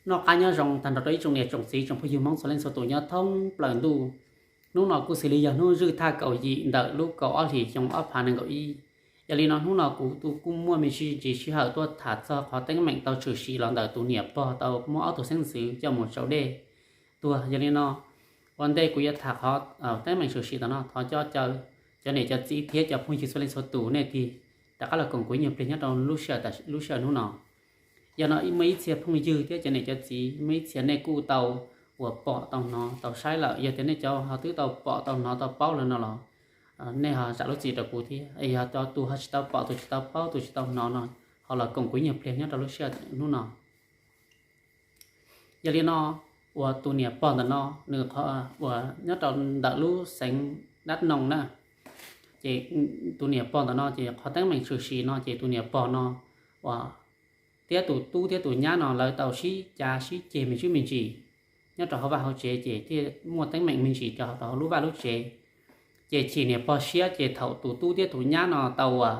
Noj qab nyob zoo tag nrho rau ib tsoom niam tsoom txiv tsoom phooj ywg Hmoob txhua leej txhua tus nyob thoob plaws ntuj. Hnub no kuj xws li yog hnub zwj thaj kaum yim ntawm lub kaum ob hlis xyoo ob phav nees nkaum ib. Yog li no hnub no kuv kuj muaj me ntsis sij hawm tuaj tham txog qhov teeb meem tau tshwm sim los ntawm tus niam pog tau muab ob tug xeeb ntxwv coj mus tsau dej tuag. Yog li no ua ntej kuv yuav tham qhov teeb meem tshwm sim ntawm no thov cov, cov niam cov txiv thiab cov phooj ywg txhua leej txhua tus nej tig rov qab los koom kuv ib nyuag pliag nyob rau lub sij hawm hnub no. Yog no muaj ib txhia phooj ywg thiab cov niam cov txiv, muaj ib txhia nej kuj tau uas pom tau hnov tau saib lawm. Yog tias nej cov ho twb tau pom tau hnov tau paub lawm no los nej ho zam lub txim rau kuv thiab. Yog cov tus ho tsis tau pom tus tsis tau paub tus tsis tau hnov no ho los koom kuv ib nyuag pliag nyob rau lub sij hawm hnub no. Yog li no uas tus niam pog ntawm no nws uas nyob rau ntawm lub xeev Dab Noo na. Ces tus niam pog ntawm no ces qhov teeb meem tshwm sim no ces tus niam pog no uas thiab tus tub thiab tus nyab no lawv tau sib cav sib ceg me ntsis me ntsis nyob rau hauv vaj hauv tsev ces thiaj muaj teeb meem me ntsis rau hauv lub vaj lub tsev. Ces chim niam pog siab ces thaum tus tub thiab tus nyab no tau uas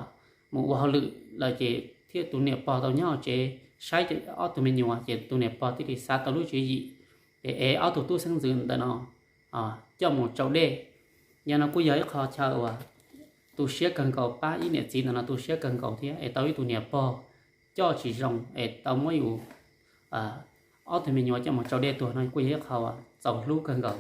mus ua hauj lwm lawm ces thiab tus niam pog tau nyob hauv tsev saib ob tug me nyuam ces tus niam pog thiaj li xav tau lub tswv yim ces ev ob tug tub xeeb ntxwv ntawm no coj mus tsau dej. Yog no kuj yog ib qho chaw uas tu siab kawg nkaus, pab ib niam txiv ntawm no tu siab kawg nkaus thiab es tau ib tug niam pog coj tsis zoo es tau muab yus ob tug me nyuam coj mus tsau dej tuag no kuj yog ib qho uas txaus hlub kawg nkaus.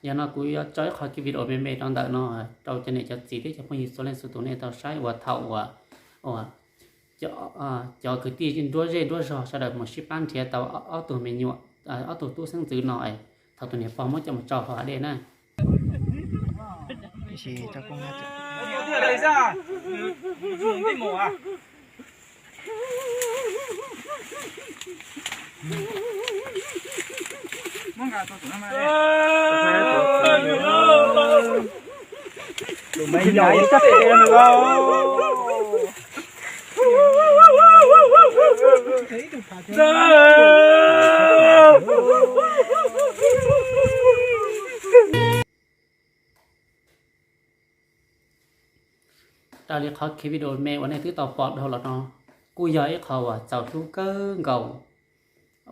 Yog no kuv yuav tso ib qho video me me rau ntawm no rau cov niam cov txiv thiab cov phooj ywg txhua leej txhua tus nej tau saib uas thaum uas cov kwv tij nruab zej nruab zog sawv daws mus sib pab nrhiav tau ob tug me nyuam, ob tug tub xeeb ntxwv no thaum tus niam pog muab coj mus tsau hauv hav dej na. Raws li qhov video me uas nej twb tau pom dhau los no kuj yog ib qho uas txaus hlub kawg nkaus,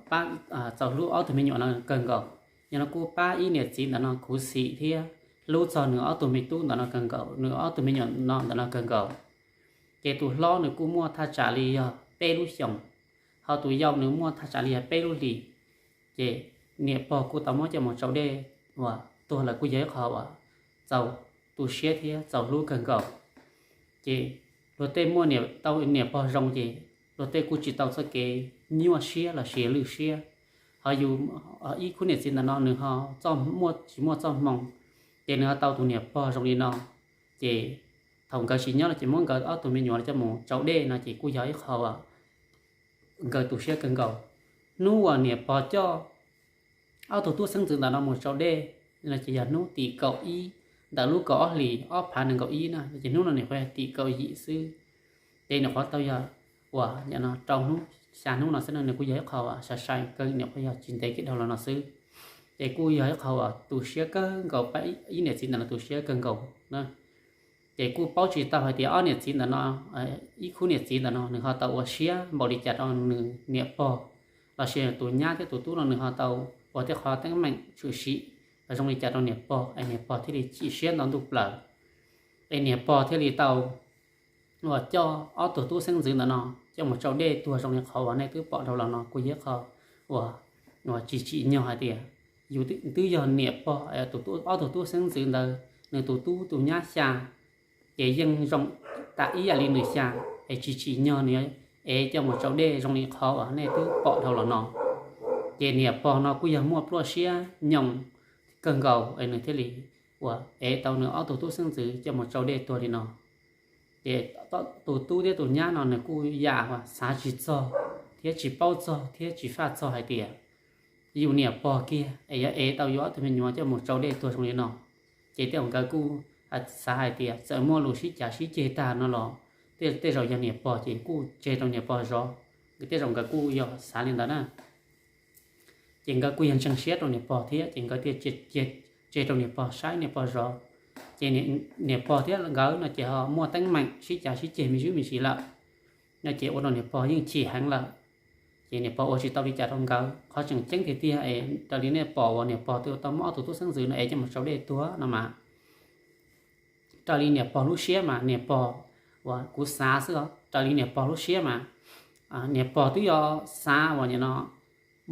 pab, txaus hlub ob tug me nyuam no kawg nkaus. Yog no kuj pab ib niam txiv ntawm no khuv xim thiab hlub txog nws ob tug me tub ntawm no kawg nkaus, nws ob tug me nyuam no ntawm no kawg nkaus. Ces tus hlob nws kuj muaj thaj tsam li yog peb lub xyoos, ho tus yau nws muaj thaj tsam li yog peb lub hlis. Ces niam pog kuj tau muab coj mus tsau dej uas tuag lawm kuj yog ib qho uas txaus tu siab thiab txaus hlub kawg nkaus. Ces luag tej muaj tau niam pog zoo ces luag tej kuj tsis tau txoj kev nyuaj siab los sis lwj siab. Ho yus ib khub niam txiv ntawm no nws ho tsis muaj txoj hmoo, ces nws ho tau tus niam pog zoo li no, ces thaum nkawd tsis nyob no ces muab nkawd ob tug me nyuam coj mus tsau dej no ces kuj yog ib qho uas nkawd tu siab kawg nkaus. Hnub uas niam pog coj ob tug tub xeeb ntxwv ntawm no mus tsau dej no ces yog hnub tim kaum ib ntawm lub kaum ob hlis ob phav nees nkaum ib na, ces hnub no nws qhuav yog tim kaum yim xwb. Ces nws qhuav tau yog uas rau hnub xya hnub no xwb no nws kuj yog ib qho sai sai kawg, nws qhuav yog tsis ntev kiag dhau los no xwb. Ces kuj yog ib qho uas tu siab kawg nkaus, pab ib niam txiv ntawm no tu siab kawg nkaus na. Ces kuj paub tsis tau hais tias ob niam txiv ntawm no, ib khub niam txiv ntawm no nws ho tau ua siab npaum li cas rau nws niam pog, los sis tus nyab thiab tus tub no nws ho tau ua tej qhov teeb meem tshwm sim zoo li cas rau niam pog es niam pog thiaj li chim siab nto ntuj plaws, es niam pog thiaj li tau uas coj ob tug tub xeeb ntxwv ntawm no coj mus tsau dej tuag zoo li qhov uas nej twb pom dhau los no kuj yog ib qho uas tsis tsim nyog hais tias yus twb yog niam pog, ob tug tub xeeb ntxwv ntawd nws tus tub tus nyab xya, ces yeej zoo tas ib yam li nws xya, es tsis tsim nyog nws ev coj mus tsau dej zoo li qhov uas nej twb pom dhau los no. Ces niam pog no kuj yog muaj pluaj siab nyoos kawg nkaus es nws thiaj li uas ev tau nws ob tug tub xeeb ntxwv coj mus tsau dej tuag li no. Ces tus tub thiab tus nyab no nws kuj yam uas xav tsis txog thiab tsis paub txog thiab tsis faj txog hais tias yus niam pog kiag es yuav ev tau yus ob tug me nyuam coj mus tsau dej tuag zoo li no. Ces tej zaum nkawd kuj xav hais tias txawm muaj lus sib cav sib ceg tag no los tej zaum yog niam pog ces kuj tseg rau niam pog zov, nkawd tej zaum nkawd kuj yog xav li ntawd na. Ces nkawd kuj yog ntseeg siab rau niam pog thiab ces nkawd thiaj tseg rau niam pog saib niam pog zov. Ces niam pog thiab nkawd no ces ho muaj teeb meem sib cav sib ceg me ntsis me ntsis lawm no ces ua rau niam pog yeej chim heev lawm. Ces niam pog ua tsis tau li cas rau nkawd. Qhov tseem ceeb tiag tiag es raws li nej pom uas niam pog twb tau muab ob tug tub xeeb ntxwv no ev coj mus tsau dej tuag no mas, raws li niam pog lub siab mas niam pog, uas kuv xav xwb os, raws li niam pog lub siab mas niam pog twb yuav xav uas nim no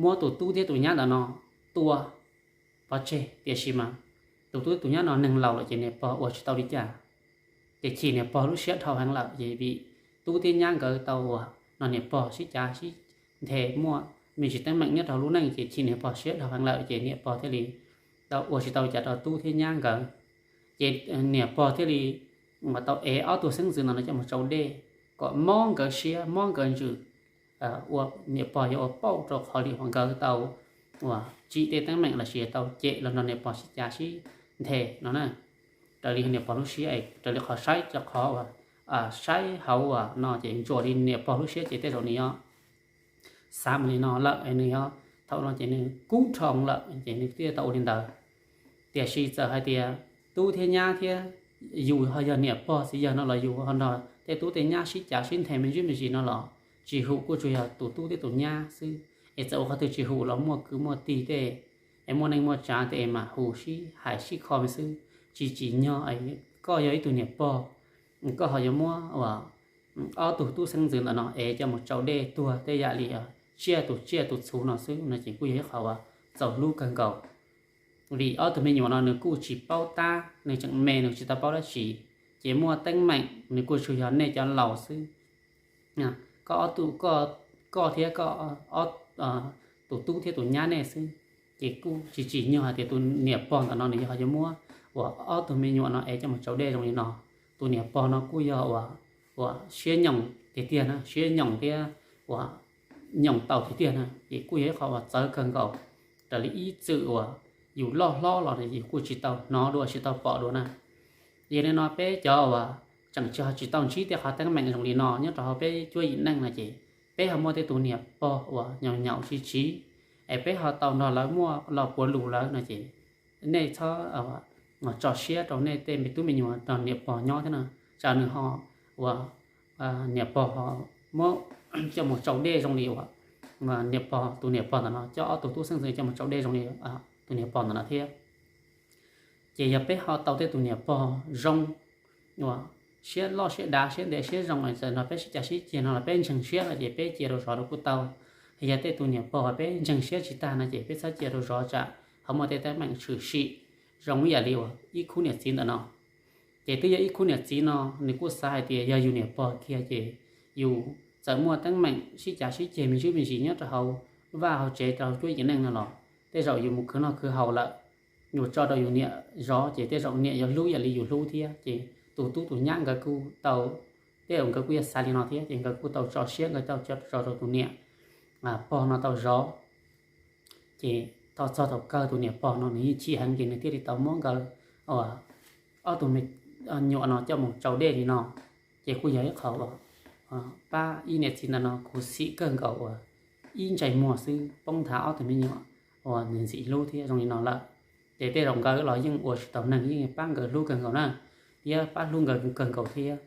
muab tus tub thiab tus nyab ntawm no tua pov tseg, tiam sis mas tus tub tus nyab no neeg laus lawm ces niam pog ua tsis tau li cas. Ces chim niam pog lub siab dhau heev lawm ces vim tub thiab nyab nkawd tau uas no niam pog sib cav sib nthe muaj me ntsis teeb meem nyob rau lub neej ces chim niam pog siab dhau heev lawm ces niam pog thiaj li tau ua tsis tau li cas rau tub thiab nyab nkawd. Ces niam pog thiaj li uas tau ev ob tug xeeb ntxwv ntawm no coj mus tsau dej kom mob nkawd siab mob nkawd ntsws, ua niam pog yuav ua pauj rau qhov li uas nkawd tau uas tsim tej teeb meem lossis tau cem los nrog niam pog sib cav sib nthe no na. Raws li niam pog lub siab, raws li qhov saib, qhov uas saib hauv uas no ces ntsuas li niam pog lub siab ces tej zaum nws yuav xav mus li no lawm, nws yuav thaum no ces nws kub dhau lawm ces nws thiaj tau ua li ntawd. Tiam sis txawm hais tias tub thiab nyab thiab yus ho yog niam pog txiv yawg no los yus ho nrog tej tub tej nyab sib cav sib nthe me ntsis me ntsis no los tsis hum, kuj tsuas yog tus tub thiab tus nyab xwb. Es txawm ua qhov twg tsis hum los muaj kwv muaj tij tej, es muaj neej muaj tsav tej es mam hu sib hais sib kho me xwb, tsis tsim nyog koj yog ib tug niam pog, koj ho yuav muab uas ob tug tub xeeb ntxwv ntawm no es coj mus tsau dej tuag tej yam li tsiaj tus tsiaj tus txhu no xwb no ces kuj yog ib qhov uas txaus hlub kawg nkaus. Vim ob tug me nyuam no nws kuj tsis paub tab, nws tseem me nws tsis tau paub dab tsi, ces muaj teeb meem nws kuj tsuas yog nej cov laus xwb. Koj ob tug, koj thiab koj tus tub thiab tus nyab nej xwb, ces kuj tsis tsim nyog hais tias tus niam pog ntawm no nws yog yuav muab uas ob tug me nyuam no es coj mus tsau dej zoo li no. Tus niam pog no kuj yog uas siab nyoos tiag tiag na, siab nyoos thiab uas nyoos tau tiag tiag na, ces kuj yog ib qho uas txawv kawg nkaus. Raws li ib txwm uas yus loj hlob los yus kuj tsis tau hnov dua tsis tau pom dua na. Yog li no peb cov uas tseem tsis, ho tsis tau ntsib tej qhov teeb meem zoo li no nyob rau hauv peb cuab yim neej no ces peb ho muaj tej tus niam pog uas nyaum nyaum tsiv tsiv, es peb ho tau nrog lawv muaj lo puav lus lawm no ces nej txhob tso siab rau nej tej me tub me nyuam nrog niam pog nyob thiab no. Tsam nws ho uas niam pog ho muab coj mus tsau dej zoo li uas niam pog, tus niam pog ntawm no coj ob tug tub xeeb ntxwv coj mus tsau dej zoo li tus niam pog ntawm no thiab. Ces yog peb ho tau tej tus niam pog zoo uas siab loj siab dav siab ntev siab zoo es txawm nrog peb sib cav sib ceg no los peb ntseeg siab no ces peb cia rau zov rau kuj tau. Yog tej tus niam pog peb ntseeg siab tsis tag no ces peb txhob cia rau zov tsam ho muaj tej teeb meem tshwm sim zoo ib yam li uas ib khub niam txiv ntawm no. Ces twb yog ib khub niam txiv no nws kuj xav hais tias yog yus niam pog kiag ces yus txawm muaj teeb meem sib cav sib ceg me ntsis me ntsis nyob rau hauv vaj hauv tsev rau cuab yim neej no los tej zaum yus mus khwv noj khwv haus lawm, yus tso rau yus niam zov ces tej zaum niam yuav hlub ib yam li yus hlub thiab. Ces tus tub tus nyab nkawd kuj tau, tej zaum nkawd kuj yuav xav li no thiab ces nkawd kuj tau tso siab nkawd tau tso rau tus niam pog no tau zov. Ces thaum txog thaum kawg tus niam pog no nws yeej chim heev ces nws thiaj li tau muab nkawd ob tug me nyuam no coj mus tsau dej li no. Ces kuj yog ib qho uas pab ib niam txiv ntawm no khuv xim kawg nkaus uas ib ntsais muag xwb poob nthav ob tug me nyuam uas nws ntxim hlub thiab zoo li no lawm. Ces tej zaum nkawd los yeej ua tsis tau neeg yeej pab nkawd hlub kawg nkaus na, thiab pab hlub nkawd kawg nkaus thiab.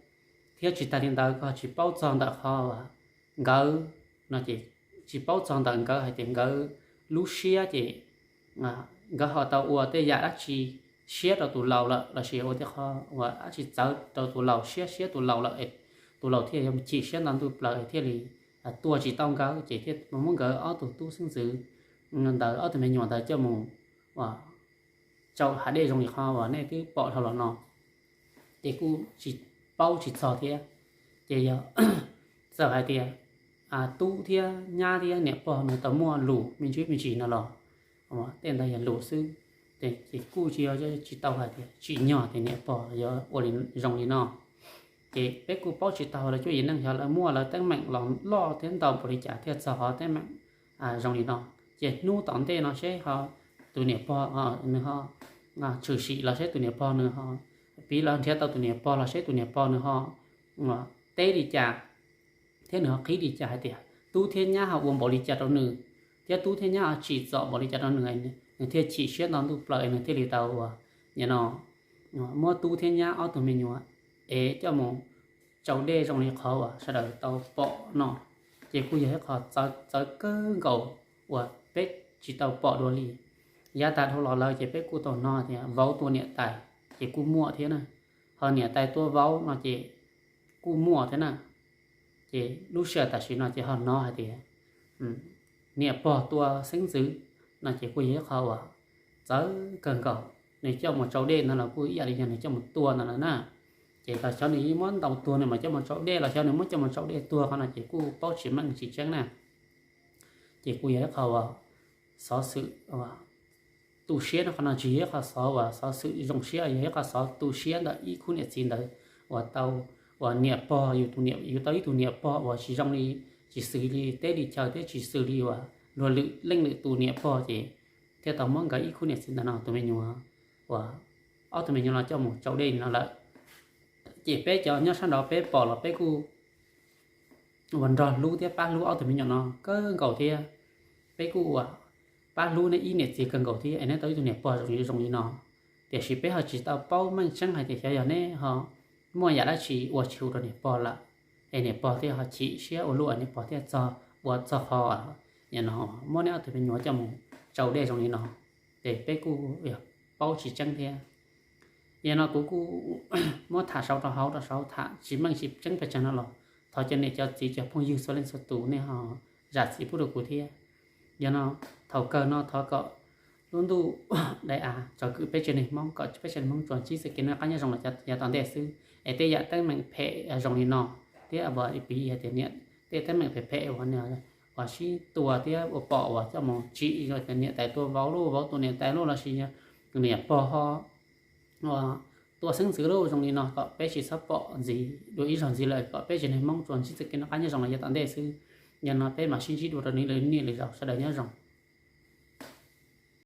Thiab tsis tas li ntawd koj tsis paub txog ntawm qhov uas nkawd no ces tsis paub txog ntawm nkawd hais tias nkawd lub siab ces nkawd ho tau ua tej yam dab tsi siab rau tus laus lawm lossis ua tej qho uas dab tsi txawv rau tus laus siab, siab tus laus lawm, tus laus thiaj yuav chim siab nto ntuj plaws thiaj li tuaj tsis tau nkawd ces thiaj muab nkawd ob tug tub xeeb ntxwv ntawd ob tug me nyuam ntawd coj mus tsau hav dej zoo li qhov uas nej twb pom dhau los no. Ces kuj tsis paub tsis txog thiab. Ces yog txawm hais tias tub thiab nyab thiab niam pog nws tau muaj lus me ntsis me ntsis no los tej ntawd yog lus xwb, ces kuj tsis yog, tsis tau hais tias tsim nyog tias niam pog yuav ua zoo li no. Ces peb kuj paub tsis tau lawv cuab yim neej xyov lawv muaj lawv teeb meem los loj thiab ntau npaum li cas thiaj txog qhov teeb meem zoo li no. Ces hnub tom ntej no seb ho tus niam pog nws ho tshwm sim los seb tus niam pog nws ho piv los nrhiav tau tus niam pog los seb tus niam pog nws ho teb li cas thiab nws ho qhib li cas hais tias tub thiab nyab ho ua npaum li cas rau nws, thiab tub thiab nyab ho tsim txom npaum li cas rau nws, nws thiaj chim siab nto ntuj plaws nws thiaj li tau ua no muab tub thiab nyab ob tug me nyuam es coj mus tsau dej zoo li qhov uas sawv daws tau pom no. ces kuj yog ib qho txawv kawg nkaus uas peb tsis tau pom dua li. Yav tag dhau los lawm ces peb kuj tau hnov tias vauv tua niam tais ces kuj muaj thiab na, ho niam tais tua vauv no ces kuj muaj thiab na. Ces lub sij hawm tam sim no ces ho hnov hais tias niam pog tua xeeb ntxwv no ces kuj yog ib qho uas txawv kawg nkaus. Nws coj mus tsau dej ntawd los kuj ib yam li yog nws coj mus tua ntawd na. Ces los xyov nws muab ntaus tuag nws mam coj mus tsau dej los xyov nws muab coj mus tsau dej tuag qhov no ces kuj paub tsis meej tsis tseeb na. Ces kuj yog ib qho uas xov xwm tu siab no, qhov no tsis yog ib qho xov uas xov xwm zoo siab, yog ib qho xov tu siab ntawm ib khub niam txiv ntawd uas tau, uas niam pog yus tus niam, yus tau ib tug niam pog uas tsis zoo li, tsis xws li teb li chaw thiab tsis xws li uas luag lwm leej lwm tus niam pog ces thiaj tau muab nkawd ib khub niam txiv ntawd no tus me nyuam, uas ob tug me nyuam no coj mus tsau dej no lawm. Ces peb cov nyob sab nraud peb pom los peb kuj uas nrog hlub thiab pab hlub ob tug me nyuam no kawg nkaus thiab. Peb kuj uas pab hlub neb ib niam txiv kawg nkaus thiab es neb tau ib tug niam pog zoo zoo li no. Tiam sis peb ho tsis tau paub meej tseeb hais tias xyov yog neb ho muaj yam dab tsi ua tsis huv rau niam pog lawm, es niam pog thiaj ho chim siab ua luaj, niam pog thiaj txog ua txog qhov no muab neb ob tug me nyuam coj mus tsau dej zoo li no. Ces peb kuj yog paub tsis tseeb thiab. Yog no kuv kuj muab tham sau rau hauv rau saum tham tsis meej tsis tseeb pes tsawg no los thov cov niam cov txiv cov phooj ywg txhua leej txhua tus nej ho zam txim pub rau kuv thiab. Yog no thaum kawg no thov kom lub ntuj daim av tsom kwm peb tsev neeg Hmoob kom peb tsev neeg Hmoob tsuas ntsib txoj kev noj qab nyob zoo los yav tom ntej xwb. Es tej yam teeb meem phem zoo li no thiab uas piv hais tias niam, tej teeb meem phem phem uas, uas sib tua thiab ua pom uas coj mus tsim zoo tias niam tais tua vauv lauj, vauv tua niam tais lauj lossis niam pog ho tua xeeb ntxwv lauj zoo li no kom peb tsis txhob pom ntxiv dua ib zaug ntxiv lawm, kom peb tsev neeg Hmoob tsuas ntsib txoj kev noj qab nyob zoo los yav tom ntej xwb. Yog no peb mam sib ntsib dua rau lwm niaj lwm zaus, sawv daws nyob zoo.